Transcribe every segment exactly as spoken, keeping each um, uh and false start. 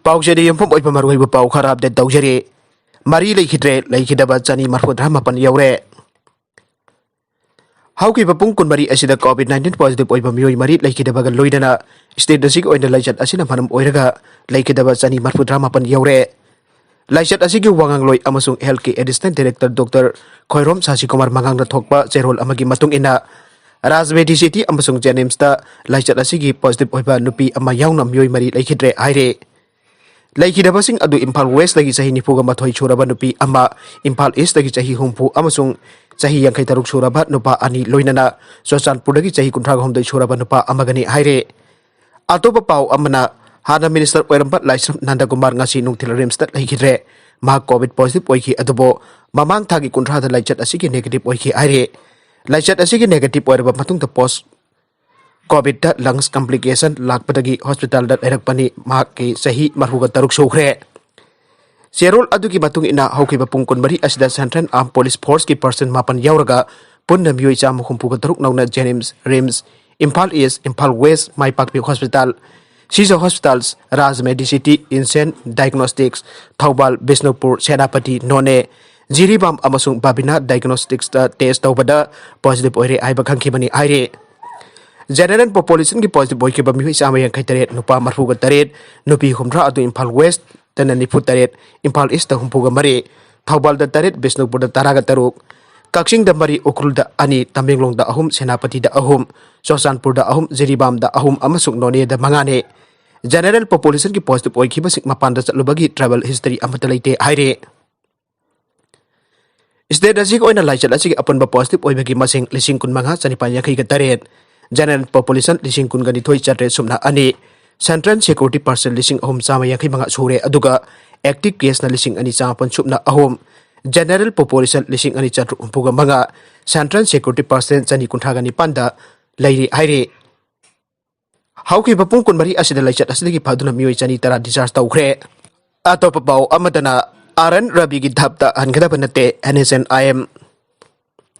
ꯄꯥꯎꯆꯦꯗ ꯌꯨꯝꯐꯝ ꯑꯣꯏꯕ ꯃꯔꯨꯑꯣꯏꯕ ꯄꯥꯎ ꯈꯔ ꯑꯞꯗꯦꯠ ꯇꯧꯖꯔꯤ꯫ ꯃꯔꯤ ꯂꯩꯈꯤꯗ꯭ꯔꯦ, ꯂꯩꯈꯤꯗꯕ ꯆꯅꯤ ꯃꯔꯐꯨ ꯇꯔꯥ ꯃꯥꯄꯟ ꯌꯧꯔꯦ꯫ ꯍꯧꯈꯤꯕ ꯄꯨꯡ ꯀꯨꯟꯃꯔꯤ ꯑꯁꯤꯗ ꯀꯣꯚꯤꯗ ꯅꯥꯏꯟꯇꯤꯟ ꯄꯣꯖꯤꯇꯤꯚ ꯑꯣꯏꯕ ꯃꯤꯑꯣꯏ ꯃꯔꯤ ꯂꯩꯈꯤꯗꯕꯒ ꯂꯣꯏꯅꯅ ꯁ꯭ꯇꯦꯠ ꯑꯁꯤꯒꯤ ꯑꯣꯏꯅ ꯂꯥꯏꯆꯠ ꯑꯁꯤꯅ ꯃꯔꯝ ꯑꯣꯏꯔꯒ ꯂꯩꯈꯤꯗꯕ ꯆꯅꯤ ꯃꯔꯐꯨ ꯇꯔꯥ ꯃꯥꯄꯟ ꯌꯧꯔꯦ꯫ ꯂꯥꯏꯆꯠ ꯑꯁꯤꯒꯤ ꯋꯥꯉꯥꯡꯂꯣꯏ ꯑꯃꯁꯨꯡ ꯍꯦꯜꯊꯀꯤ ꯑꯦꯗꯤꯁꯅꯦꯜ ꯗꯥꯏꯔꯦꯛꯇꯔ ꯗꯣꯛꯇꯔ ꯈꯣꯏꯔꯣꯝ ꯁꯥꯁꯤꯀꯨꯃꯥꯔ ꯃꯉꯥꯡꯅ ꯊꯣꯛꯄ ꯆꯦꯔꯣꯜ ꯑꯃꯒꯤ ꯃꯇꯨꯡ ꯏꯟꯅ, ꯔꯥꯖꯃꯦꯙꯤ ꯁꯤꯇꯤ ꯑꯃꯁꯨꯡ ꯖꯦꯅꯤꯝꯁꯇ ꯂꯥꯏꯆꯠ ꯑꯁꯤꯒꯤ ꯄꯣꯖꯤꯇꯤꯚ ꯑꯣꯏꯕ ꯅꯨꯄꯤ ꯑꯃ ꯌꯥꯎꯅ ꯃꯤꯑꯣꯏ ꯃꯔꯤ ꯂꯩꯈꯤꯗ꯭ꯔꯦ ꯍꯥꯏꯔꯦ꯫ ꯂꯩꯈꯤꯗꯕꯁꯤꯡ ꯑꯗꯨ ꯏꯝꯐꯥꯜ ꯋꯦꯁꯇꯒꯤ ꯆꯍꯤ ꯅꯤꯐꯨꯒ ꯃꯥꯊꯣꯏ ꯁꯨꯔꯕ ꯅꯨꯄꯤ ꯑꯃ, ꯏꯝꯐꯥꯜ ꯏꯁꯇꯒꯤ ꯆꯍꯤ ꯍꯨꯝꯐꯨ ꯑꯃꯁꯨꯡ ꯆꯍꯤ ꯌꯥꯡꯈꯩ ꯇꯔꯨꯛ ꯁꯨꯔꯕ ꯅꯨꯄꯥ ꯑꯅꯤ, ꯂꯣꯏꯅꯅ ꯆꯨꯔꯆꯥꯟꯄꯨꯔꯗꯒꯤ ꯆꯍꯤ ꯀꯨꯟꯊ꯭ꯔꯥꯒ ꯍꯨꯝꯗꯣꯏ ꯁꯨꯔꯕ ꯅꯨꯄꯥ ꯑꯃꯒꯅꯤ ꯍꯥꯏꯔꯦ꯫ ꯑꯇꯣꯞꯄ ꯄꯥꯎ ꯑꯃꯅ, ꯍꯥꯟꯅ ꯃꯤꯅꯤꯁꯇꯔ ꯑꯣꯏꯔꯝꯕ ꯂꯥꯏꯁ꯭ꯔꯝ ꯅꯟꯗꯀꯨꯃꯥꯔ ꯉꯁꯤ ꯅꯨꯡꯊꯤꯜ ꯔꯤꯝꯁꯇ ꯂꯩꯈꯤꯗ꯭ꯔꯦ꯫ ꯃꯍꯥꯛ ꯀꯣꯚꯤꯗ ꯄꯣꯖꯤꯇꯤꯚ ꯑꯣꯏꯈꯤ, ꯑꯗꯨꯕꯨ ꯃꯃꯥꯡ ꯊꯥꯒꯤ ꯀꯨꯟꯊ꯭ꯔꯥꯗ ꯂꯥꯏꯆꯠ ꯑꯁꯤꯒꯤ ꯅꯦꯒꯦꯇꯤꯚ ꯑꯣꯏꯈꯤ ꯍꯥꯏꯔꯤ꯫ ꯂꯥꯏꯆꯠ ꯑꯁꯤꯒꯤ ꯅꯦꯒꯦꯇꯤꯚ ꯑꯣꯏꯔꯕ ꯃꯇꯨꯡꯗ ꯄꯣꯁ ꯀꯣꯚꯤꯗꯇ ꯂꯪꯁ ꯀꯝꯄ꯭ꯂꯤꯀꯦꯁꯟ ꯂꯥꯛꯄꯗꯒꯤ ꯍꯣꯁꯄꯤꯇꯥꯜꯗ ꯂꯩꯔꯛꯄꯅꯤ꯫ ꯃꯍꯥꯛꯀꯤ ꯆꯍꯤ ꯃꯔꯐꯨꯒ ꯇꯔꯨꯛ ꯁꯨꯈ꯭ꯔꯦ꯫ ꯆꯦꯔꯣꯜ ꯑꯗꯨꯒꯤ ꯃꯇꯨꯡ ꯏꯟꯅ, ꯍꯧꯈꯤꯕ ꯄꯨꯡ ꯀꯨꯟꯃꯔꯤ ꯑꯁꯤꯗ ꯁꯦꯟꯇ꯭ꯔꯦꯜ ꯑꯥꯔꯝ ꯄꯨꯂꯤꯁ ꯐꯣꯔꯁꯀꯤ ꯄꯥꯔꯁꯟ ꯃꯥꯄꯟ ꯌꯥꯎꯔꯒ ꯄꯨꯟꯅ ꯃꯤꯑꯣꯏ ꯆꯥꯝꯃ ꯍꯨꯝꯐꯨꯒ ꯇꯔꯨꯛ ꯅꯧꯅ ꯖꯦꯅꯤꯝꯁ, ꯔꯤꯝꯁ, ꯏꯝꯐꯥꯜ ꯏꯁ, ꯏꯝꯐꯥꯜ ꯋꯦꯁ, ꯃꯥꯏ ꯄꯥꯛꯄꯤ ꯍꯣꯁꯄꯤꯇꯥꯜ, ꯁꯤꯖ ꯍꯣꯁꯄꯤꯇꯥꯜꯁ, ꯔꯥꯖ ꯃꯦꯗꯤꯁꯤꯇꯤ, ꯏꯟꯁꯦꯟ ꯗꯥꯏꯒꯅꯣꯁꯇꯤꯛꯁ, ꯊꯧꯕꯥꯜ, ꯕꯤꯁꯅꯨꯄꯨꯔ, ꯁꯦꯅꯥꯄꯇꯤ, ꯅꯣꯅꯦ, ꯖꯤꯔꯤꯕꯥꯝ ꯑꯃꯁꯨꯡ ꯕꯥꯕꯤꯅꯥ ꯗꯥꯏꯒꯅꯣꯁꯇꯤꯛꯁꯇ ꯇꯦꯁ ꯇꯧꯕꯗ ꯄꯣꯖꯤꯇꯤꯚ ꯑꯣꯏꯔꯦ ꯍꯥꯏꯕ ꯈꯪꯈꯤꯕꯅꯤ ꯍꯥꯏꯔꯦ꯫ ꯖꯦꯅꯔꯦꯜ ꯄꯣꯄꯨꯂꯦꯁꯟꯒꯤ ꯄꯣꯖꯤꯇꯤꯚ ꯑꯣꯏꯈꯤꯕ ꯃꯤꯑꯣꯏ ꯆꯥꯝꯃ ꯌꯥꯡꯈꯩ ꯇꯔꯦꯠ, ꯅꯨꯄꯥ ꯃꯔꯐꯨꯒ ꯇꯔꯦꯠ, ꯅꯨꯄꯤ ꯍꯨꯝꯗ꯭ꯔꯥ ꯑꯗꯨ ꯏꯝꯐꯥꯜ ꯋꯦꯁꯇꯅ ꯅꯤꯐꯨ ꯇꯔꯦꯠ, ꯏꯝꯐꯥꯜ ꯏꯁꯇ ꯍꯨꯝꯐꯨꯒ ꯃꯔꯤ, ꯊꯧꯕꯥꯜꯗ ꯇꯔꯦꯠ, ꯕꯤꯁꯅꯨꯄꯨꯔꯗ ꯇꯔꯥꯒ ꯇꯔꯨꯛ, ꯀꯛꯆꯤꯡꯗ ꯃꯔꯤ, ꯎꯈ꯭ꯔꯨꯜꯗ ꯑꯅꯤ, ꯇꯃꯦꯡꯂꯣꯡꯗ ꯑꯍꯨꯝ, ꯁꯦꯅꯥꯄꯇꯤꯗ ꯑꯍꯨꯝ, ꯆꯨꯔꯆꯥꯟꯄꯨꯔꯗ ꯑꯍꯨꯝ, ꯖꯤꯔꯤꯕꯥꯝꯗ ꯑꯍꯨꯝ ꯑꯃꯁꯨꯡ ꯅꯣꯅꯦꯗ ꯃꯉꯥꯅꯤ꯫ ꯖꯦꯅꯔꯦꯜ ꯄꯣꯄꯨꯂꯦꯁꯟꯒꯤ ꯄꯣꯖꯤꯇꯤꯚ ꯑꯣꯏꯈꯤꯕꯁꯤꯡ ꯃꯄꯥꯟꯗ ꯆꯠꯂꯨꯕꯒꯤ ꯇ꯭ꯔꯥꯚꯦꯜ ꯍꯤꯁꯇꯔꯤ ꯑꯃꯠꯇ ꯂꯩꯇꯦ ꯍꯥꯏꯔꯤ꯫ ꯁ꯭ꯇꯦꯠ ꯑꯁꯤꯒꯤ ꯑꯣꯏꯅ ꯂꯥꯏꯆꯠ ꯑꯁꯤꯒꯤ ꯑꯄꯨꯟꯕ ꯄꯣꯖꯤꯇꯤꯚ ꯑꯣꯏꯕꯒꯤ ꯃꯁꯤꯡ ꯂꯤꯁꯤꯡ ꯀꯨꯟꯃꯉꯥ ꯆꯅꯤꯄꯥꯟ ꯌꯥꯡꯈꯩꯒ ꯇꯔꯦꯠ, ꯖꯦꯅꯔꯦꯜ ꯄꯣꯄꯨꯂꯦꯁꯟ ꯂꯤꯁꯤꯡ ꯀꯨꯟꯒ ꯅꯤꯊꯣꯏ ꯆꯥꯇ꯭ꯔꯦꯠ ꯁꯨꯞꯅ ꯑꯅꯤ, ꯁꯦꯟꯇ꯭ꯔꯦꯜ ꯁꯦꯀ꯭ꯌꯨꯔꯤꯇꯤ ꯄꯥꯔꯁꯟ ꯂꯤꯁꯤꯡ ꯑꯍꯨꯝ ꯆꯥꯝꯃ ꯌꯥꯡꯈꯩ ꯃꯉꯥ ꯁꯨꯔꯦ, ꯑꯗꯨꯒ ꯑꯦꯛꯇꯤꯚ ꯀꯦꯁꯅ ꯂꯤꯁꯤꯡ ꯑꯅꯤ ꯆꯥꯃꯥꯄꯟ ꯁꯨꯞꯅ ꯑꯍꯨꯝ, ꯖꯦꯅꯔꯦꯜ ꯄꯣꯄꯨꯂꯦꯁꯟ ꯂꯤꯁꯤꯡ ꯑꯅꯤ ꯆꯥꯇ꯭ꯔꯨꯛ ꯍꯨꯝꯐꯨꯒ ꯃꯉꯥ, ꯁꯦꯟꯇ꯭ꯔꯦꯜ ꯁꯦꯀ꯭ꯌꯨꯔꯤꯇꯤ ꯄꯥꯔꯁꯟ ꯆꯅꯤ ꯀꯨꯟꯊ꯭ꯔꯥꯒ ꯅꯤꯄꯥꯟꯗ ꯂꯩꯔꯤ ꯍꯥꯏꯔꯤ꯫ ꯍꯧꯈꯤꯕ ꯄꯨꯡ ꯀꯨꯟꯃꯔꯤ ꯑꯁꯤꯗ ꯂꯥꯏꯆꯠ ꯑꯁꯤꯗꯒꯤ ꯐꯗꯨꯅ ꯃꯤꯑꯣꯏ ꯆꯅꯤ ꯇꯔꯥ ꯗꯤꯁꯆꯥꯔꯖ ꯇꯧꯈ꯭ꯔꯦ꯫ ꯑꯇꯣꯞꯄ ꯄꯥꯎ ꯑꯃꯗꯅ, ꯑꯥꯔ ꯑꯦꯟ ꯔꯕꯤꯒꯤ ꯙꯞꯇ ꯍꯟꯒꯗꯕ ꯅꯠꯇꯦ, N S N I M.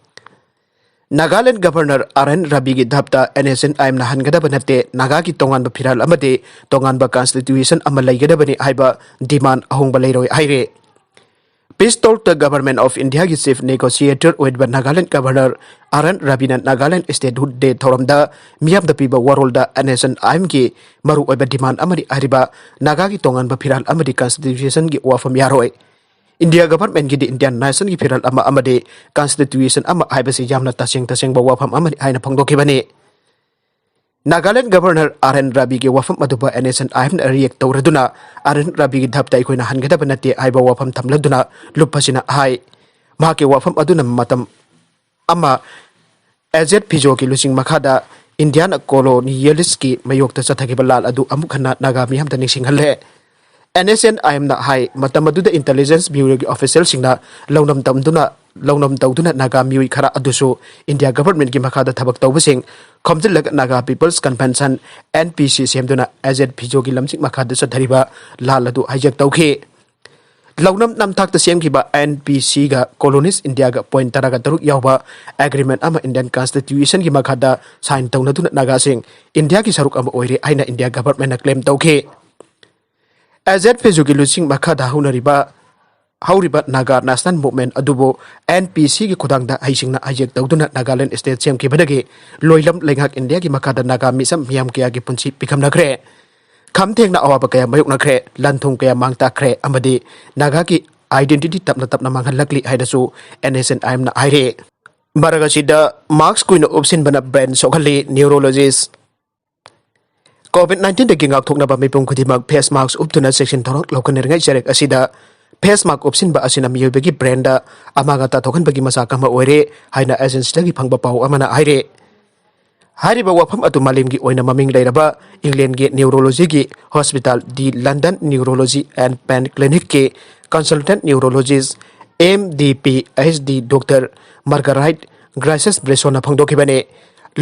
Nagaland governor R N ꯔꯕꯤꯒꯤ ꯙꯞꯇ ꯑꯦꯟ ꯑꯦꯁ ꯑꯦꯟ ꯑꯥꯏ ꯑꯦꯝꯅ ꯍꯟꯒꯗꯕ ꯅꯠꯇꯦ, ꯅꯥꯒꯥꯒꯤ ꯇꯣꯉꯥꯟꯕ ꯐꯤꯔꯥꯜ ꯑꯃꯗꯤ ꯇꯣꯉꯥꯟꯕ ꯀꯟꯁꯇꯤꯇ꯭ꯌꯨꯁꯟ ꯑꯃ ꯂꯩꯒꯗꯕꯅꯤ ꯍꯥꯏꯕ ꯗꯤꯃꯥꯟ ꯑꯍꯣꯡꯕ ꯂꯩꯔꯣꯏ ꯍꯥꯏꯔꯦ꯫ ꯄꯤꯁ ꯇꯣꯛꯇ ꯒꯕꯔꯃꯦꯟ ꯑꯣꯐ ꯏꯟꯗꯤꯌꯥꯒꯤ ꯆꯤꯐ ꯅꯦꯒꯣꯁꯤꯌꯦꯇꯔ ꯑꯣꯏꯔꯤꯕ ꯅꯥꯒꯥꯂꯦꯟ ꯒꯕꯔꯅꯔ ꯑꯥꯔ ꯑꯦꯟ ꯔꯕꯤꯅ ꯅꯥꯒꯥꯂꯦꯟ ꯁ꯭ꯇꯦꯠꯍꯨꯗ ꯗꯦ ꯊꯧꯔꯝꯗ ꯃꯤꯌꯥꯝꯗ ꯄꯤꯕ ꯋꯥꯔꯣꯜꯗ ꯑꯦꯟ ꯑꯦꯁ ꯑꯦꯟ ꯑꯥꯏ ꯑꯦꯝꯒꯤ ꯃꯔꯨꯑꯣꯏꯕ ꯗꯤꯃꯥꯟ ꯑꯃꯗꯤ ꯍꯥꯏꯔꯤꯕ ꯅꯥꯒꯥꯒꯤ ꯇꯣꯉꯥꯟꯕ ꯐꯤꯔꯥꯜ ꯑꯃꯗꯤ ꯀꯟꯁꯇꯤꯇ꯭ꯌꯨꯁꯟꯒꯤ ꯋꯥꯐꯝ ꯌꯥꯔꯣꯏ꯫ ꯏꯟꯗꯤꯌꯥ ꯒꯚꯔꯟꯃꯦꯟꯠꯀꯤꯗꯤ ꯏꯟꯗꯤꯌꯥꯟ ꯅꯦꯁꯟꯒꯤ ꯐꯤꯔꯥꯜ ꯑꯃ ꯑꯃꯗꯤ ꯀꯟꯁꯇꯤꯇ꯭ꯌꯨꯁꯟ ꯑꯃ ꯍꯥꯏꯕꯁꯤ ꯌꯥꯝꯅ ꯇꯁꯦꯡ ꯇꯁꯦꯡꯕ ꯋꯥꯐꯝ ꯑꯃꯅꯤ ꯍꯥꯏꯅ ꯐꯣꯡꯗꯣꯛꯈꯤꯕꯅꯤ꯫ ꯅꯥꯒꯥꯂꯦꯟ ꯒꯚꯔꯅꯔ ꯑꯥꯔ ꯑꯦꯟ ꯔꯕꯤꯒꯤ ꯋꯥꯐꯝ ꯑꯗꯨꯕꯨ ꯑꯦꯟ ꯑꯦꯁ ꯑꯦꯟ ꯑꯥꯏ ꯑꯦꯝꯅ ꯔꯤꯌꯦꯛ ꯇꯧꯔꯗꯨꯅ, "ꯑꯥꯔ ꯑꯦꯟ ꯔꯕꯤꯒꯤ ꯙꯞꯇ ꯑꯩꯈꯣꯏꯅ ꯍꯟꯒꯗꯕ ꯅꯠꯇꯦ" ꯍꯥꯏꯕ ꯋꯥꯐꯝ ꯊꯝꯂꯗꯨꯅ ꯂꯨꯞ ꯑꯁꯤꯅ ꯍꯥꯏ꯫ ꯃꯍꯥꯛꯀꯤ ꯋꯥꯐꯝ ꯑꯗꯨꯅ ꯃꯇꯝ ꯑꯃ ꯑꯦꯖꯦꯠ ꯐꯤꯖꯣꯒꯤ ꯂꯨꯆꯤꯡ ꯃꯈꯥꯗ ꯏꯟꯗꯤꯌꯥꯅ ꯀꯣꯂꯣꯅꯤꯌꯦꯂꯤꯁꯀꯤ ꯃꯥꯌꯣꯛꯇ ꯆꯠꯊꯈꯤꯕ ꯂꯥꯜ ꯑꯗꯨ ꯑꯃꯨꯛ ꯍꯟꯅ ꯅꯥꯒꯥ ꯃꯤꯌꯥꯝꯗ ꯅꯤꯡꯁꯤꯡꯍꯜꯂꯦ꯫ ꯑꯦꯟ ꯑꯦꯁ ꯑꯦꯟ ꯑꯥꯏ ꯑꯦꯝꯅ ꯍꯥꯏ, ꯃꯇꯝ ꯑꯗꯨꯗ ꯏꯟꯇꯦꯂꯤꯖꯦꯟꯁ ꯕ꯭ꯌꯨꯔꯣꯒꯤ ꯑꯣꯐꯤꯁꯤꯌꯦꯜꯁꯤꯡꯅ ꯂꯧꯅꯝ ꯇꯝꯗꯨꯅ, ꯂꯧꯅꯝ ꯇꯧꯗꯨꯅ ꯅꯥꯒꯥ ꯃꯤꯑꯣꯏ ꯈꯔ ꯑꯗꯨꯁꯨ ꯏꯟꯗꯤꯌꯥ ꯒꯚꯔꯟꯃꯦꯟꯠꯀꯤ ꯃꯈꯥꯗ ꯊꯕꯛ ꯇꯧꯕꯁꯤꯡ ꯈꯣꯝꯖꯤꯜꯂꯒ Naga peoples convention, N P C, ꯁꯦꯝꯗꯨꯅ ꯑꯦꯖꯦꯠ ꯐꯤꯖꯣꯒꯤ ꯂꯝꯖꯤꯡ ꯃꯈꯥꯗ ꯆꯠꯊꯔꯤꯕ ꯂꯥꯜ ꯑꯗꯨ ꯍꯥꯏꯖꯦꯛ ꯇꯧꯈꯤ꯫ ꯂꯧꯅꯝ ꯅꯝꯊꯥꯛꯇ ꯁꯦꯝꯈꯤꯕ ꯑꯦꯟ ꯄꯤ ꯁꯤꯒ ꯀꯣꯂꯣꯅꯤꯁ ꯏꯟꯗꯤꯌꯥꯒ ꯄꯣꯏꯟꯠ ꯇꯔꯥꯒ ꯇꯔꯨꯛ ꯌꯥꯎꯕ ꯑꯦꯒ꯭ꯔꯤꯃꯦꯟꯠ ꯑꯃ ꯏꯟꯗꯤꯌꯟ ꯀꯟꯁꯇꯤꯇ꯭ꯌꯨꯁꯟꯒꯤ ꯃꯈꯥꯗ ꯁꯥꯏꯟ ꯇꯧꯅꯗꯨꯅ ꯅꯥꯒꯥꯁꯤꯡ ꯏꯟꯗꯤꯌꯥꯒꯤ ꯁꯔꯨꯛ ꯑꯃ ꯑꯣꯏꯔꯦ ꯍꯥꯏꯅ ꯏꯟꯗꯤꯌꯥ ꯒꯚꯔꯟꯃꯦꯟꯠꯅ ꯀ꯭ꯂꯦꯝ ꯇꯧꯈꯤ꯫ ꯑꯦꯖꯦꯠ ꯐꯤꯖꯨꯒꯤ ꯂꯨꯆꯤꯡ ꯃꯈꯥꯗ ꯍꯧꯅꯔꯤꯕ, ꯍꯧꯔꯤꯕ ꯅꯥꯒꯥ ꯅꯦꯁꯅꯦꯜ ꯃꯨꯚꯃꯦꯟꯠ ꯑꯗꯨꯕꯨ ꯑꯦꯟ ꯄꯤ ꯁꯤꯒꯤ ꯈꯨꯊꯥꯡꯗ ꯍꯩꯁꯤꯡꯅ ꯍꯥꯏꯖꯦꯛ ꯇꯧꯗꯨꯅ ꯅꯥꯒꯥꯂꯦꯟ ꯁ꯭ꯇꯦꯠ ꯁꯦꯝꯈꯤꯕꯗꯒꯤ ꯂꯣꯏꯂꯝ ꯂꯩꯉꯥꯛ ꯏꯟꯗꯤꯌꯥꯒꯤ ꯃꯈꯥꯗ ꯅꯥꯒꯥ ꯃꯤꯁꯝ ꯃꯤꯌꯥꯝ ꯀꯌꯥꯒꯤ ꯄꯨꯟꯁꯤ ꯄꯤꯈꯝꯅꯈ꯭ꯔꯦ꯫ ꯈꯝ ꯊꯦꯡꯅ ꯑꯋꯥꯕ ꯀꯌꯥ ꯃꯥꯌꯣꯛꯅꯈ꯭ꯔꯦ, ꯂꯟ ꯊꯨꯝ ꯀꯌꯥ ꯃꯥꯡ ꯇꯥꯛꯈ꯭ꯔꯦ ꯑꯃꯗꯤ ꯅꯥꯒꯥꯒꯤ ꯑꯥꯏꯗꯦꯟꯇꯤꯇꯤ ꯇꯞꯅ ꯇꯞꯅ ꯃꯥꯡꯍꯜꯂꯛꯂꯤ ꯍꯥꯏꯅꯁꯨ ꯑꯦꯟ ꯑꯦꯁ ꯑꯦꯟ ꯑꯥꯏ ꯑꯦꯝꯅ ꯍꯥꯏꯔꯦ꯫ ꯃꯔꯛ ꯑꯁꯤꯗ ꯃꯥꯁꯛ ꯀꯨꯏꯅ ꯎꯞꯁꯤꯟꯕꯅ ꯕ꯭ꯔꯦꯟ ꯁꯣꯛꯍꯜꯂꯤ, ꯅ꯭ꯌꯨꯔꯣꯂꯣꯖꯤꯁ꯫ ꯀꯣꯚꯤꯗ ꯅꯥꯏꯟꯇꯤꯟꯗꯒꯤ ꯉꯥꯛꯊꯣꯛꯅꯕ ꯃꯤꯄꯨꯝ ꯈꯨꯗꯤꯡꯃꯛ ꯐꯦꯁ ꯃꯥꯁꯛ ꯎꯞꯇꯨꯅ ꯆꯦꯛꯁꯤꯟ ꯊꯧꯔꯥꯡ ꯂꯧꯈꯠꯅꯔꯤꯉꯩ ꯆꯔꯦꯛ ꯑꯁꯤꯗ ꯐꯦꯁ ꯃꯥꯁꯛ ꯎꯞꯁꯤꯟꯕ ꯑꯁꯤꯅ ꯃꯤꯑꯣꯏꯕꯒꯤ ꯕ꯭ꯔꯦꯟꯗ ꯑꯃꯥꯡ ꯑꯇꯥ ꯊꯣꯛꯍꯟꯕꯒꯤ ꯃꯆꯥꯛ ꯑꯃ ꯑꯣꯏꯔꯦ ꯍꯥꯏꯅ ꯑꯦꯖꯦꯟꯁꯤꯗꯒꯤ ꯐꯪꯕ ꯄꯥꯎ ꯑꯃꯅ ꯍꯥꯏꯔꯦ꯫ ꯍꯥꯏꯔꯤꯕ ꯋꯥꯐꯝ ꯑꯗꯨ ꯃꯥꯂꯦꯝꯒꯤ ꯑꯣꯏꯅ ꯃꯃꯤꯡ ꯂꯩꯔꯕ ꯏꯪꯂꯦꯟꯒꯤ ꯅ꯭ꯌꯨꯔꯣꯂꯣꯖꯤꯒꯤ hospital the London neurology and pain ꯀ꯭ꯂꯤꯅꯤꯛꯀꯤ consultant neurologist, M D P H D, doctor Margaret ꯒ꯭ꯔꯥꯁꯦꯁ ꯕ꯭ꯔꯦꯁꯣꯅ ꯐꯣꯡꯗꯣꯛꯈꯤꯕꯅꯤ꯫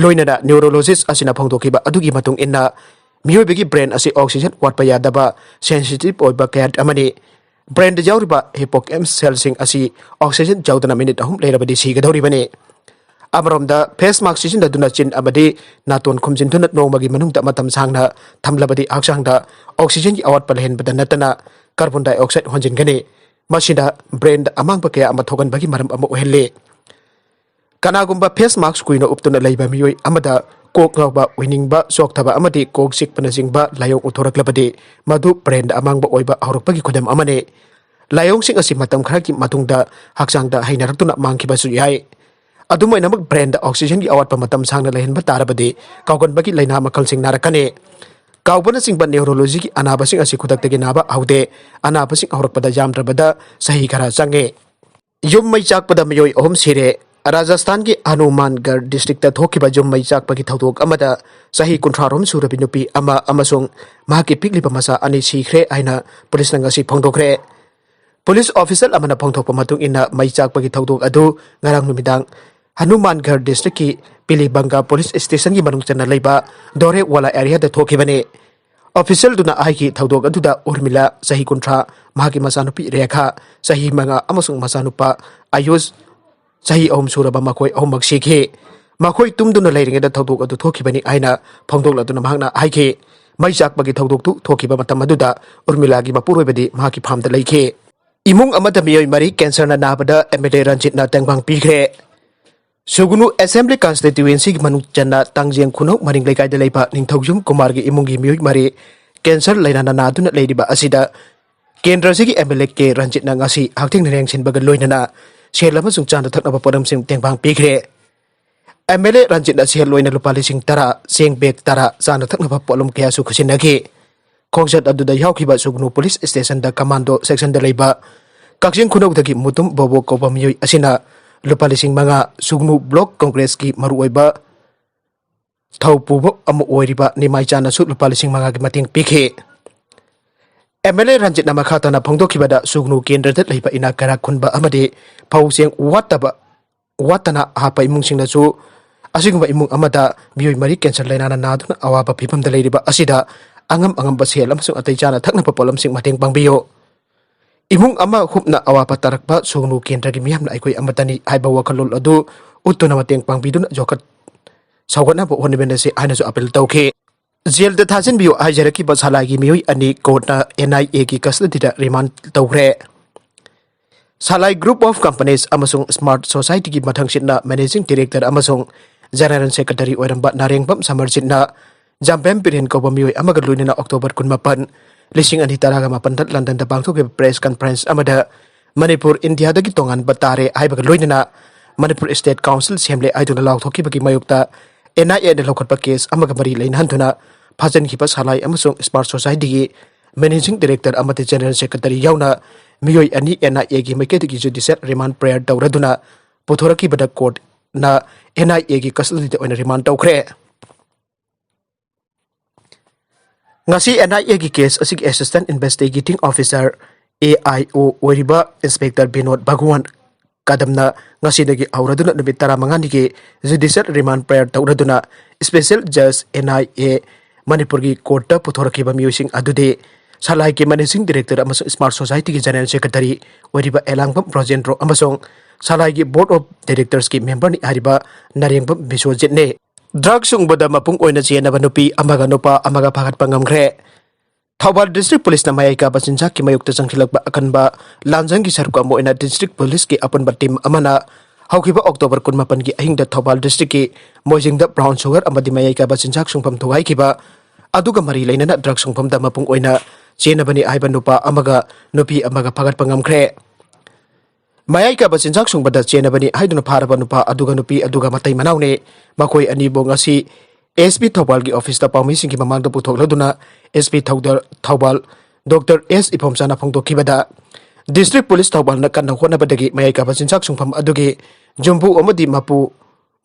ꯂꯣꯏꯅꯅ ꯅ꯭ꯌꯨꯔꯣꯂꯣꯖꯤꯁ ꯑꯁꯤꯅ ꯐꯣꯡꯗꯣꯛꯈꯤꯕ ꯑꯗꯨꯒꯤ ꯃꯇꯨꯡ ꯏꯟꯅ, ꯃꯤꯑꯣꯏꯕꯒꯤ ꯕ꯭ꯔꯦꯟ ꯑꯁꯤ ꯑꯣꯛꯁꯤꯖꯦꯟ ꯋꯥꯠꯄ ꯌꯥꯗꯕ ꯁꯦꯟꯁꯤꯇꯤꯚ ꯑꯣꯏꯕ ꯀꯌꯥꯠ ꯑꯃꯅꯤ꯫ ꯕ꯭ꯔꯦꯟꯗ ꯌꯥꯎꯔꯤꯕ ꯍꯤꯄꯣꯀꯦꯝꯄꯁ ꯁꯦꯜꯁꯤꯡ ꯑꯁꯤ ꯑꯣꯛꯁꯤꯖꯦꯟ ꯌꯥꯎꯗꯅ ꯃꯤꯅꯤꯠ ꯑꯍꯨꯝ ꯂꯩꯔꯕꯗꯤ ꯁꯤꯒꯗꯧꯔꯤꯕꯅꯤ꯫ ꯑꯃꯔꯣꯝꯗ, ꯐꯦꯁ ꯃꯥꯛꯁ ꯁꯤꯖꯤꯟꯅꯗꯨꯅ ꯆꯤꯟ ꯑꯃꯗꯤ ꯅꯥꯇꯣꯟ ꯈꯨꯝꯖꯤꯟꯗꯨꯅ ꯅꯣꯡꯃꯒꯤ ꯃꯅꯨꯡꯗ ꯃꯇꯝ ꯁꯥꯡꯅ ꯊꯝꯂꯕꯗꯤ ꯍꯛꯆꯥꯡꯗ ꯑꯣꯛꯁꯤꯖꯦꯟꯒꯤ ꯑꯋꯥꯠꯄ ꯂꯩꯍꯟꯕꯗ ꯅꯠꯇꯅ ꯀꯥꯔꯕꯣꯟ ꯗꯥꯏꯑꯣꯛꯁꯥꯏꯗ ꯍꯣꯟꯖꯤꯟꯒꯅꯤ꯫ ꯃꯁꯤꯅ ꯕ꯭ꯔꯦꯟꯗ ꯑꯃꯥꯡꯕ ꯀꯌꯥ ꯑꯃ ꯊꯣꯛꯍꯟꯕꯒꯤ ꯃꯔꯝ ꯑꯃ ꯑꯣꯏꯍꯜꯂꯤ꯫ ꯀꯅꯥꯒꯨꯝꯕ ꯐꯦꯁ ꯃꯥꯛꯁ ꯀꯨꯏꯅ ꯎꯞꯇꯨꯅ ꯂꯩꯕ ꯃꯤꯑꯣꯏ ꯑꯃꯗ ꯀꯣꯛ ꯉꯥꯎꯕ, ꯎꯏꯅꯤꯡꯕ, ꯆꯣꯛꯊꯕ ꯑꯃꯗꯤ ꯀꯣꯛ ꯆꯤꯛꯄꯅꯆꯤꯡꯕ ꯂꯥꯏꯑꯣꯡ ꯎꯠꯊꯣꯔꯛꯂꯕꯗꯤ, ꯃꯗꯨ ꯕ꯭ꯔꯦꯟꯗ ꯑꯃꯥꯡꯕ ꯑꯣꯏꯕ ꯍꯧꯔꯛꯄꯒꯤ ꯈꯨꯗꯝ ꯑꯃꯅꯤ꯫ ꯂꯥꯏꯑꯣꯡꯁꯤꯡ ꯑꯁꯤ ꯃꯇꯝ ꯈꯔꯒꯤ ꯃꯇꯨꯡꯗ ꯍꯛꯆꯥꯡꯗ ꯍꯩꯅꯔꯛꯇꯨꯅ ꯃꯥꯡꯈꯤꯕꯁꯨ ꯌꯥꯏ꯫ ꯑꯗꯨꯝ ꯑꯣꯏꯅꯃꯛ, ꯕ꯭ꯔꯦꯟꯗ ꯑꯣꯛꯁꯤꯖꯦꯟꯒꯤ ꯑꯋꯥꯠꯄ ꯃꯇꯝ ꯁꯥꯡꯅ ꯂꯩꯍꯟꯕ ꯇꯥꯔꯕꯗꯤ, ꯀꯥꯎꯒꯟꯕꯒꯤ ꯂꯥꯏꯅꯥ ꯃꯈꯜꯁꯤꯡ ꯅꯥꯔꯛꯀꯅꯤ꯫ ꯀꯥꯎꯕꯅꯆꯤꯡꯕ ꯅ꯭ꯌꯨꯔꯣꯂꯣꯖꯤꯒꯤ ꯑꯅꯥꯕꯁꯤꯡ ꯑꯁꯤ ꯈꯨꯗꯛꯇꯒꯤ ꯅꯥꯕ ꯍꯧꯗꯦ꯫ ꯑꯅꯥꯕꯁꯤꯡ ꯍꯧꯔꯛꯄꯗ ꯌꯥꯝꯗ꯭ꯔꯕꯗ ꯆꯍꯤ ꯈꯔ ꯆꯪꯉꯤ꯫ ꯌꯨꯝ ꯃꯩ ꯆꯥꯛꯄꯗ ꯃꯤꯑꯣꯏ ꯑꯍꯨꯝ ꯁꯤꯔꯦ꯫ ꯔꯥꯖꯁꯊꯥꯟꯒꯤ ꯍꯅꯨꯃꯥꯟꯒꯔ ꯗꯤꯁꯇ꯭ꯔꯤꯛꯇ ꯊꯣꯛꯈꯤꯕ ꯌꯨꯝ ꯃꯩ ꯆꯥꯛꯄꯒꯤ ꯊꯧꯗꯣꯛ ꯑꯃꯗ ꯆꯍꯤ ꯀꯨꯟꯊ꯭ꯔꯥꯔꯣꯝ ꯁꯨꯔꯕꯤ ꯅꯨꯄꯤ ꯑꯃ ꯑꯃꯁꯨꯡ ꯃꯍꯥꯛꯀꯤ ꯄꯤꯛꯂꯤꯕ ꯃꯆꯥ ꯑꯅꯤ ꯁꯤꯈ꯭ꯔꯦ ꯍꯥꯏꯅ ꯄꯨꯂꯤꯁꯅ ꯉꯁꯤ ꯐꯣꯡꯗꯣꯛꯈ꯭ꯔꯦ꯫ ꯄꯨꯂꯤꯁ ꯑꯣꯐꯤꯁꯤꯌꯦꯜ ꯑꯃꯅ ꯐꯣꯡꯗꯣꯛꯄ ꯃꯇꯨꯡ ꯏꯟꯅ, ꯃꯩ ꯆꯥꯛꯄꯒꯤ ꯊꯧꯗꯣꯛ ꯑꯗꯨ ꯉꯔꯥꯡ ꯅꯨꯃꯤꯗꯥꯡ ꯍꯅꯨꯃꯥꯟꯒꯔ ꯗꯤꯁꯇ꯭ꯔꯤꯛꯀꯤ ꯄꯤꯂꯤꯕꯪꯒꯥ ꯄꯨꯂꯤꯁ ꯁ꯭ꯇꯦꯁꯟꯒꯤ ꯃꯅꯨꯡ ꯆꯟꯅ ꯂꯩꯕ ꯗꯣꯔꯦꯋꯥꯂꯥ ꯑꯦꯔꯤꯌꯥꯗ ꯊꯣꯛꯈꯤꯕꯅꯤ꯫ ꯑꯣꯐꯤꯁꯤꯌꯦꯜꯗꯨꯅ ꯍꯥꯏꯈꯤ, ꯊꯧꯗꯣꯛ ꯑꯗꯨꯗ ꯎꯔꯃꯤꯂꯥ, ꯆꯍꯤ ꯀꯨꯟꯊ꯭ꯔꯥ, ꯃꯍꯥꯛꯀꯤ ꯃꯆꯥꯅꯨꯄꯤ ꯔꯦꯈꯥ, ꯆꯍꯤ ꯃꯉꯥ, ꯑꯃꯁꯨꯡ ꯃꯆꯥꯅꯨꯄꯥ ꯑꯌꯨꯁ, ꯆꯍꯤ ꯑꯍꯨꯝ ꯁꯨꯔꯕ, ꯃꯈꯣꯏ ꯑꯍꯨꯝꯃꯛ ꯁꯤꯈꯤ꯫ ꯃꯈꯣꯏ ꯇꯨꯝꯗꯨꯅ ꯂꯩꯔꯤꯉꯩꯗ ꯊꯧꯗꯣꯛ ꯑꯗꯨ ꯊꯣꯛꯈꯤꯕꯅꯤ ꯍꯥꯏꯅ ꯐꯣꯡꯗꯣꯛꯂꯗꯨꯅ ꯃꯍꯥꯛꯅ ꯍꯥꯏꯈꯤ, ꯃꯩ ꯆꯥꯛꯄꯒꯤ ꯊꯧꯗꯣꯛꯇꯨ ꯊꯣꯛꯈꯤꯕ ꯃꯇꯝ ꯑꯗꯨꯗ ꯎꯔꯃꯤꯂꯥꯒꯤ ꯃꯄꯨꯔꯣꯏꯕꯗꯤ ꯃꯍꯥꯛꯀꯤ ꯐꯥꯝꯗ ꯂꯩꯈꯤ꯫ ꯏꯃꯨꯡ ꯑꯃꯗ ꯃꯤꯑꯣꯏ ꯃꯔꯤ ꯀꯦꯟꯁꯔꯅ ꯅꯥꯕꯗ ꯑꯦꯝ ꯑꯦꯜ ꯑꯦ ꯔꯟꯖꯤꯠꯅ ꯇꯦꯡꯕꯥꯡ ꯄꯤꯈ꯭ꯔꯦ꯫ ꯁꯨꯒꯅꯨ ꯑꯦꯁꯦꯝꯕ꯭ꯂꯤ ꯀꯟꯁꯇꯤꯇ꯭ꯌꯨꯑꯦꯟꯁꯤꯒꯤ ꯃꯅꯨꯡ ꯆꯟꯅ ꯇꯥꯡꯖꯦꯡ ꯈꯨꯅꯧ ꯃꯔꯤꯡ ꯂꯩꯀꯥꯏꯗ ꯂꯩꯕ ꯅꯤꯡꯊꯧꯌꯨꯝ ꯀꯨꯃꯥꯔꯒꯤ ꯏꯃꯨꯡꯒꯤ ꯃꯤꯑꯣꯏ ꯃꯔꯤ ꯀꯦꯟꯁꯔ ꯂꯥꯏꯅꯥꯅ ꯅꯥꯗꯨꯅ ꯂꯩꯔꯤꯕ ꯑꯁꯤꯗ ꯀꯦꯟꯗ꯭ꯔꯁꯤꯒꯤ ꯑꯦꯝ ꯑꯦꯜ ꯑꯦ ꯀꯦ ꯔꯟꯖꯤꯠꯅ ꯉꯁꯤ ꯍꯛꯊꯦꯡꯅꯅ ꯌꯦꯡꯁꯤꯟꯕꯒ ꯂꯣꯏꯅꯅ ꯁꯦꯜ ꯑꯃꯁꯨꯡ ꯆꯥꯅ ꯊꯛꯅꯕ ꯄꯣꯠꯂꯝꯁꯤꯡ ꯇꯦꯡꯕꯥꯡ ꯄꯤꯈ꯭ꯔꯦ꯫ ꯑꯦꯝ ꯑꯦꯜ ꯑꯦ ꯔꯟꯖꯤꯠꯅ ꯁꯦꯜ ꯑꯣꯏꯅ ꯂꯨꯄꯥ ꯂꯤꯁꯤꯡ ꯇꯔꯥ, ꯆꯦꯡ ꯕꯦꯒ ꯇꯔꯥ, ꯆꯥꯅ ꯊꯛꯅꯕ ꯄꯣꯠꯂꯝ ꯀꯌꯥꯁꯨ ꯈꯨꯠꯁꯤꯟꯅꯈꯤ꯫ ꯈꯣꯡꯆꯠ ꯑꯗꯨꯗ ꯌꯥꯎꯈꯤꯕ ꯁꯨꯒꯅꯨ ꯄꯨꯂꯤꯁ ꯁ꯭ꯇꯦꯁꯟꯗ ꯀꯃꯥꯟꯗꯣ ꯁꯦꯛꯁꯟꯗ ꯂꯩꯕ ꯀꯛꯆꯤꯡ ꯈꯨꯅꯧꯗꯒꯤ ꯃꯨꯇꯨꯝ ꯕꯣꯕꯣ ꯀꯧꯕ ꯃꯤꯑꯣꯏ ꯑꯁꯤꯅ ꯂꯨꯄꯥ ꯂꯤꯁꯤꯡ ꯃꯉꯥ, ꯁꯨꯒꯅꯨ ꯕ꯭ꯂꯣꯛ ꯀꯣꯡꯒ꯭ꯔꯦꯁꯀꯤ ꯃꯔꯨꯑꯣꯏꯕ ꯊꯧ ꯄꯨꯕ ꯑꯃ ꯑꯣꯏꯔꯤꯕ ꯅꯤꯃꯥꯏꯆꯥꯅꯁꯨ ꯂꯨꯄꯥ ꯂꯤꯁꯤꯡ ꯃꯉꯥꯒꯤ ꯃꯇꯦꯡ ꯄꯤꯈꯤ꯫ ꯑꯦꯝ ꯑꯦꯜ ꯑꯦ ꯔꯟꯖꯤꯠꯅ ꯃꯈꯥ ꯇꯥꯅ ꯐꯣꯡꯗꯣꯛꯈꯤꯕꯗ, ꯁꯨꯒꯅꯨ ꯀꯦꯟꯗ꯭ꯔꯗ ꯂꯩꯕ ꯏꯅꯥꯛ ꯀꯩꯔꯥꯛ ꯈꯨꯟꯕ ꯑꯃꯗꯤ ꯐꯧ ꯆꯦꯡ ꯋꯥꯠꯇꯕ, ꯋꯥꯠꯇꯅ ꯍꯥꯞꯄ ꯏꯃꯨꯡꯁꯤꯡꯅꯁꯨ ꯑꯁꯤꯒꯨꯝꯕ ꯏꯃꯨꯡ ꯑꯃꯗ ꯃꯤꯑꯣꯏ ꯃꯔꯤ ꯀꯦꯟꯁꯔ ꯂꯥꯏꯅꯥꯅ ꯅꯥꯗꯨꯅ ꯑꯋꯥꯕ ꯐꯤꯕꯝꯗ ꯂꯩꯔꯤꯕ ꯑꯁꯤꯗ ꯑꯉꯝ ꯑꯉꯝꯕ ꯁꯦꯜ ꯑꯃꯁꯨꯡ ꯑꯇꯩ ꯆꯥꯅ ꯊꯛꯅꯕ ꯄꯣꯠꯂꯝꯁꯤꯡ ꯃꯇꯦꯡ ꯄꯥꯡꯕꯤꯌꯨ꯫ ꯏꯃꯨꯡ ꯑꯃ ꯍꯨꯞꯅ ꯑꯋꯥꯕ ꯇꯥꯔꯛꯄ ꯁꯨꯒꯅꯨ ꯀꯦꯟꯗ꯭ꯔꯒꯤ ꯃꯤꯌꯥꯝꯅ ꯑꯩꯈꯣꯏ ꯑꯃꯠꯇꯅꯤ ꯍꯥꯏꯕ ꯋꯥꯈꯜꯂꯣꯟ ꯑꯗꯨ ꯎꯠꯇꯨꯅ ꯃꯇꯦꯡ ꯄꯥꯡꯕꯤꯗꯨꯅ ꯌꯣꯛꯈꯠ ꯁꯧꯒꯠꯅꯕ ꯍꯣꯠꯅꯃꯤꯟꯅꯁꯤ ꯍꯥꯏꯅꯁꯨ ꯑꯥꯄꯤꯜ ꯇꯧꯈꯤ꯫ ꯖꯦꯜꯗ ꯊꯥꯖꯤꯟꯕꯤꯌꯨ ꯍꯥꯏꯖꯔꯛꯈꯤꯕ ꯁꯂꯥꯏꯒꯤ ꯃꯤꯑꯣꯏ ꯑꯅꯤ ꯀꯣꯔꯠꯅ NIAꯒꯤ ꯀꯁꯇꯗꯤꯗ ꯔꯤꯃꯥꯟ ꯇꯧꯈ꯭ꯔꯦ꯫ ꯁꯂꯥꯏ Group of Companies ꯑꯃꯁꯨꯡ Smart Societyꯒꯤ ꯃꯊꯪꯁꯤꯠꯅ Managing Director ꯑꯃꯁꯨꯡ General Secretary ꯑꯣꯏꯔꯝꯕ ꯅꯥꯔꯦꯡꯕꯝ ꯁꯃꯔꯖꯤꯠꯅ ꯖꯥꯝꯕꯦꯝ ꯕꯤꯔꯦꯟ ꯀꯧꯕ ꯃꯤꯑꯣꯏ ꯑꯃꯒ ꯂꯣꯏꯅꯅ October ꯀꯨꯟꯃꯥꯄꯟ, ꯂꯤꯁꯤꯡ ꯑꯅꯤ ꯇꯔꯥꯒ ꯃꯥꯄꯟꯗ ꯂꯟꯗꯟꯗ ꯄꯥꯡꯊꯣꯛꯈꯤꯕ press conference ꯑꯃꯗ ꯃꯅꯤꯄꯨꯔ ꯏꯟꯗꯤꯌꯥꯗꯒꯤ ꯇꯣꯉꯥꯟꯕ ꯇꯥꯔꯦ ꯍꯥꯏꯕꯒ ꯂꯣꯏꯅꯅ ꯃꯅꯤꯄꯨꯔ State Council ꯁꯦꯝꯂꯦ ꯍꯥꯏꯗꯨꯅ ꯂꯥꯎꯊꯣꯛꯈꯤꯕꯒꯤ ꯃꯥꯌꯣꯛꯇ NIAꯅ ꯂꯧꯈꯠꯄ case ꯑꯃꯒ ꯃꯔꯤ ꯂꯩꯅꯍꯟꯗꯨꯅ ꯐꯥꯖꯤꯟꯈꯤꯕ ꯁꯂꯥꯏ ꯑꯃꯁꯨꯡ Smart Societyꯒꯤ Managing Director ꯑꯃꯗꯤ General Secretary ꯌꯥꯎꯅ ꯃꯤꯑꯣꯏ ꯑꯅꯤ NIAꯒꯤ ꯃꯥꯏꯀꯩꯗꯒꯤ judicial remand prayer ꯇꯧꯔꯗꯨꯅ ꯄꯨꯊꯣꯔꯛꯈꯤꯕꯗ ꯀꯣꯔꯠꯅ NIAꯒꯤ custody ꯑꯣꯏꯅ remand ꯇꯧꯈ꯭ꯔꯦ꯫ ꯉꯁꯤ NIAꯒꯤ case ꯑꯁꯤꯒꯤ Assistant Investigating Officer, AIO, ꯑꯣꯏꯔꯤꯕ Inspector ꯕꯤꯅꯣꯗ ꯚꯒꯋꯥꯟ ꯀꯗꯝꯅ ꯉꯁꯤꯗꯒꯤ ꯍꯧꯔꯗꯨꯅ ꯅꯨꯃꯤꯠ ꯇꯔꯥꯃꯉꯥꯅꯤꯒꯤ judicial remand prayer ꯇꯧꯔꯗꯨꯅ Special Judge, NIA, ꯃꯅꯤꯄꯨꯔꯒꯤ ꯀꯣꯔꯠꯇ ꯄꯨꯊꯣꯔꯛꯈꯤꯕ ꯃꯤꯑꯣꯏꯁꯤꯡ ꯑꯗꯨꯗꯤ ꯁꯂꯥꯏꯒꯤ Managing Director ꯑꯃꯁꯨꯡ Smart Societyꯒꯤ General Secretary ꯑꯣꯏꯔꯤꯕ ꯑꯦꯂꯥꯡꯕꯝ ꯕ꯭ꯔꯣꯖꯦꯟꯗ꯭ꯔꯣ ꯑꯃꯁꯨꯡ ꯁꯂꯥꯏꯒꯤ Board of Directorsꯀꯤ memberꯅꯤ ꯍꯥꯏꯔꯤꯕ ꯅꯥꯔꯦꯡꯕꯝ ꯕꯤꯁ꯭ꯋꯖꯤꯠꯅꯤ꯫ Drug ꯁꯨꯡꯕꯗ ꯃꯄꯨꯡ ꯑꯣꯏꯅ ꯆꯦꯟꯅꯕ ꯅꯨꯄꯤ ꯑꯃꯒ ꯅꯨꯄꯥ ꯑꯃꯒ ꯐꯥꯒꯠꯄ ꯉꯝꯈ꯭ꯔꯦ꯫ ꯊꯧꯕꯥꯜ District Policeꯅ ꯃꯌꯥꯏ ꯀꯥꯕ ꯆꯤꯟꯖꯥꯛꯀꯤ ꯃꯥꯌꯣꯛꯇ ꯆꯪꯁꯤꯜꯂꯛꯄ ꯑꯀꯟꯕ ꯂꯥꯟꯖꯪꯒꯤ ꯁꯔꯨꯛ ꯑꯃ ꯑꯣꯏꯅ District Policeꯀꯤ ꯑꯄꯨꯟꯕ team ꯑꯃꯅ ꯍꯧꯈꯤꯕ October ꯀꯨꯟꯃꯥꯄꯟꯒꯤ ꯑꯍꯤꯡꯗ ꯊꯧꯕꯥꯜ Districtꯀꯤ ꯃꯣꯏꯖꯤꯡꯗ brown sugar ꯑꯃꯗꯤ ꯃꯌꯥꯏ ꯀꯥꯕ ꯆꯤꯟꯖꯥꯛ ꯁꯨꯡꯐꯝ ꯊꯨꯒꯥꯏꯈꯤꯕ ꯑꯗꯨꯒ ꯃꯔꯤ ꯂꯩꯅꯅ drug ꯁꯨꯡꯐꯝꯗ ꯃꯄꯨꯡ ꯑꯣꯏꯅ ꯆꯦꯟꯅꯕꯅꯤ ꯍꯥꯏꯕ ꯅꯨꯄꯥ ꯑꯃꯒ ꯅꯨꯄꯤ ꯑꯃꯒ ꯐꯥꯒꯠꯄ ꯉꯝꯈ꯭ꯔꯦ꯫ ꯃꯌꯥꯏ ꯀꯥꯕ ꯆꯤꯟꯖꯥꯛ ꯁꯨꯡꯕꯗ ꯆꯦꯟꯅꯕꯅꯤ ꯍꯥꯏꯗꯨꯅ ꯐꯥꯔꯕ ꯅꯨꯄꯥ ꯑꯗꯨꯒ ꯅꯨꯄꯤ ꯑꯗꯨꯒ ꯃꯇꯩ ꯃꯅꯥꯎꯅꯤ꯫ ꯃꯈꯣꯏ ꯑꯅꯤꯕꯨ ꯉꯁꯤ SP ꯊꯧꯕꯥꯜꯒꯤ officeꯇ ꯄꯥꯎꯃꯤꯁꯤꯡꯒꯤ ꯃꯃꯥꯡꯗ ꯄꯨꯊꯣꯛꯂꯗꯨꯅ SP ꯊꯧꯗ-, Thoubal Doctor S ꯏꯐꯣꯝꯆꯥꯅ ꯐꯣꯡꯗꯣꯛꯈꯤꯕꯗ, District Police ꯊꯧꯕꯥꯜꯅ ꯀꯟꯅ ꯍꯣꯠꯅꯕꯗꯒꯤ ꯃꯌꯥꯏ ꯀꯥꯕ ꯆꯤꯟꯖꯥꯛ ꯁꯨꯡꯐꯝ ꯑꯗꯨꯒꯤ ꯌꯨꯝꯕꯨ ꯑꯃꯗꯤ ꯃꯄꯨ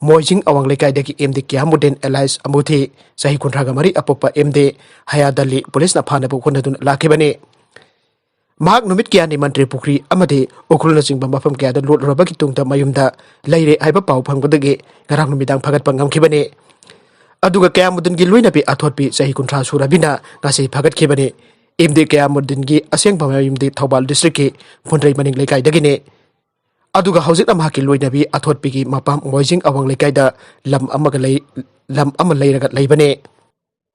ꯃꯣꯏꯖꯤꯡ ꯑꯋꯥꯡ ꯂꯩꯀꯥꯏꯗꯒꯤ MD ꯀꯤꯌꯥꯃꯨꯗꯤꯟ alias ꯑꯃꯨꯊꯤ, ꯆꯍꯤ ꯀꯨꯟꯊ꯭ꯔꯥꯒ ꯃꯔꯤ ꯑꯄꯣꯛꯄ MD ꯍꯌꯥꯗ ꯑꯂꯤ ꯄꯨꯂꯤꯁꯅ ꯐꯥꯅꯕ ꯍꯣꯠꯅꯗꯨꯅ ꯂꯥꯛꯈꯤꯕꯅꯤ꯫ ꯃꯍꯥꯛ ꯅꯨꯃꯤꯠ ꯀꯌꯥꯅꯤ ꯃꯟꯇ꯭ꯔꯤ ꯄꯨꯈ꯭ꯔꯤ ꯑꯃꯗꯤ ꯎꯈ꯭ꯔꯨꯜꯅꯆꯤꯡꯕ ꯃꯐꯝ ꯀꯌꯥꯗ ꯂꯣꯠꯂꯨꯔꯕꯒꯤ ꯇꯨꯡꯗ ꯃꯌꯨꯝꯗ ꯂꯩꯔꯦ ꯍꯥꯏꯕ ꯄꯥꯎ ꯐꯪꯕꯗꯒꯤ ꯉꯔꯥꯡ ꯅꯨꯃꯤꯗꯥꯡ ꯐꯥꯒꯠꯄ ꯉꯝꯈꯤꯕꯅꯤ꯫ ꯑꯗꯨꯒ ꯀꯌꯥꯃꯨꯗꯤꯟꯒꯤ ꯂꯣꯏꯅꯕꯤ ꯑꯊꯣꯠꯄꯤ ꯆꯍꯤ ꯀꯨꯟꯊ꯭ꯔꯥ ꯁꯨꯔꯕꯤꯅ ꯉꯁꯤ ꯐꯥꯒꯠꯈꯤꯕꯅꯤ꯫ MD ꯀꯌꯥꯃꯨꯗꯤꯟꯒꯤ ꯑꯁꯦꯡꯕ ꯃꯌꯨꯝꯗꯤ ꯊꯧꯕꯥꯜ districtꯀꯤ ꯐꯨꯟꯗ꯭ꯔꯩ ꯃꯅꯤꯡ ꯂꯩꯀꯥꯏꯗꯒꯤꯅꯤ꯫ ꯑꯗꯨꯒ ꯍꯧꯖꯤꯛꯅ ꯃꯍꯥꯛꯀꯤ ꯂꯣꯏꯅꯕꯤ ꯑꯊꯣꯠꯄꯤꯒꯤ ꯃꯄꯥꯝ ꯃꯣꯏꯖꯤꯡ ꯑꯋꯥꯡ ꯂꯩꯀꯥꯏꯗ ꯂꯝ ꯑꯃꯒ ꯂꯩ, ꯂꯝ ꯑꯃ ꯂꯩꯔꯒ ꯂꯩꯕꯅꯦ꯫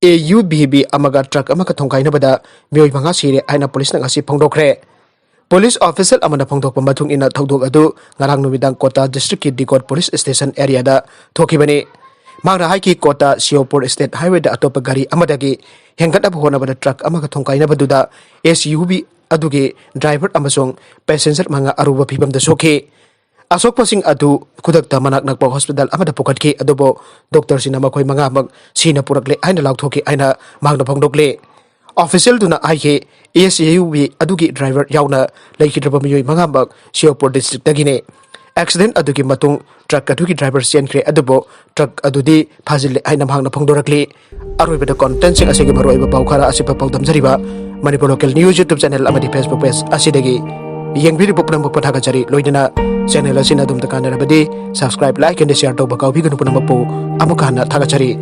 ꯑꯦ ꯌꯨ ꯚꯤ ꯕꯤ ꯑꯃꯒ ꯇ꯭ꯔꯛ ꯑꯃꯒ ꯊꯣꯡꯒꯥꯏꯅꯕꯗ ꯃꯤꯑꯣꯏ ꯃꯉꯥ ꯁꯤꯔꯦ ꯍꯥꯏꯅ ꯄꯨꯂꯤꯁꯅ ꯉꯁꯤ ꯐꯣꯡꯗꯣꯛꯈ꯭ꯔꯦ꯫ ꯄꯨꯂꯤꯁ ꯑꯣꯐꯤꯁꯤꯌꯦꯜ ꯑꯃꯅ ꯐꯣꯡꯗꯣꯛꯄ ꯃꯇꯨꯡ ꯏꯟꯅ ꯊꯧꯗꯣꯛ ꯑꯗꯨ ꯉꯔꯥꯡ ꯅꯨꯃꯤꯗꯥꯡ ꯀꯣꯇꯥ ꯗꯤꯁꯇ꯭ꯔꯤꯛꯀꯤ ꯗꯤꯒꯣꯠ ꯄꯨꯂꯤꯁ ꯁ꯭ꯇꯦꯁꯟ ꯑꯦꯔꯤꯌꯥꯗ ꯊꯣꯛꯈꯤꯕꯅꯤ꯫ ꯃꯍꯥꯛꯅ ꯍꯥꯏꯈꯤ, ꯀꯣꯇꯥ ꯁꯤꯌꯣꯄꯨꯔ ꯁ꯭ꯇꯦꯠ ꯍꯥꯏꯋꯦꯗ ꯑꯇꯣꯞꯄ ꯒꯥꯔꯤ ꯑꯃꯗꯒꯤ ꯍꯦꯟꯒꯠꯅꯕ ꯍꯣꯠꯅꯕꯗ ꯇ꯭ꯔꯛ ꯑꯃꯒ ꯊꯣꯡꯒꯥꯏꯅꯕꯗꯨꯗ ꯑꯦꯁ ꯌꯨ ꯚꯤ ꯑꯗꯨꯒꯤ ꯗ꯭ꯔꯥꯏꯚꯔ ꯑꯃꯁꯨꯡ ꯄꯦꯁꯦꯟꯖꯔ ꯃꯉꯥ ꯑꯔꯨꯕ ꯐꯤꯚꯝꯗ ꯁꯣꯛꯈꯤ꯫ ꯑꯁꯣꯛꯄꯁꯤꯡ ꯑꯗꯨ ꯈꯨꯗꯛꯇ ꯃꯅꯥꯛ ꯅꯛꯄ ꯍꯣꯁꯄꯤꯇꯥꯜ ꯑꯃꯗ ꯄꯨꯈꯠꯈꯤ, ꯑꯗꯨꯕꯨ ꯗꯣꯛꯇꯔꯁꯤꯡꯅ ꯃꯈꯣꯏ ꯃꯉꯥꯃꯛ ꯁꯤꯅ ꯄꯨꯔꯛꯂꯦ ꯍꯥꯏꯅ ꯂꯥꯎꯊꯣꯛꯈꯤ ꯍꯥꯏꯅ ꯃꯍꯥꯛꯅ ꯐꯣꯡꯗꯣꯛꯂꯤ꯫ ꯑꯣꯐꯤꯁꯤꯌꯦꯜꯗꯨꯅ ꯍꯥꯏꯈꯤ, ꯑꯦꯁ ꯌꯨ ꯚꯤ ꯑꯗꯨꯒꯤ ꯗ꯭ꯔꯥꯏꯚꯔ ꯌꯥꯎꯅ ꯂꯩꯈꯤꯗ꯭ꯔꯕ ꯃꯤꯑꯣꯏ ꯃꯉꯥꯃꯛ ꯁꯤꯌꯣꯄꯨꯔ ꯗꯤꯁꯇ꯭ꯔꯤꯛꯇꯒꯤꯅꯤ꯫ ꯑꯦꯛꯁꯤꯗꯦꯟ ꯑꯗꯨꯒꯤ ꯃꯇꯨꯡ ꯇ꯭ꯔꯛ ꯑꯗꯨꯒꯤ ꯗ꯭ꯔꯥꯏꯚꯔ ꯆꯦꯟꯈ꯭ꯔꯦ, ꯑꯗꯨꯕꯨ ꯇ꯭ꯔꯛ ꯑꯗꯨꯗꯤ ꯐꯥꯖꯤꯜꯂꯦ ꯍꯥꯏꯅ ꯃꯍꯥꯛꯅ ꯐꯣꯡꯗꯣꯔꯛꯂꯤ꯫ ꯑꯔꯣꯏꯕꯗ ꯀꯣꯟꯇꯦꯟꯁꯤꯡ ꯑꯁꯤꯒꯤ ꯃꯔꯨꯑꯣꯏꯕ ꯄꯥꯎ ꯈꯔ ꯑꯁꯤ ꯄꯥꯎꯗꯝꯖꯔꯤꯕ Manipur local news YouTube channel ꯑꯃꯗꯤ ꯐꯦꯁꯕꯨꯛ ꯄꯦꯖ ꯑꯁꯤꯗꯒꯤ ꯌꯦꯡꯕꯤꯔꯤꯕ ꯄꯨꯝꯅꯃꯛꯄꯨ ꯊꯥꯒꯠꯆꯔꯤ꯫ ꯂꯣꯏꯅꯅ ꯆꯦꯅꯦꯜ ꯑꯁꯤꯅ ꯑꯗꯣꯝꯗ ꯀꯥꯟꯅꯔꯕꯗꯤ subscribe, like and share ꯇꯧꯕ ꯀꯥꯎꯕꯤꯒꯅꯨ꯫ ꯄꯨꯝꯅꯃꯛꯄꯨ ꯑꯃꯨꯛꯀ ꯍꯟꯅ ꯊꯥꯒꯠꯆꯔꯤ꯫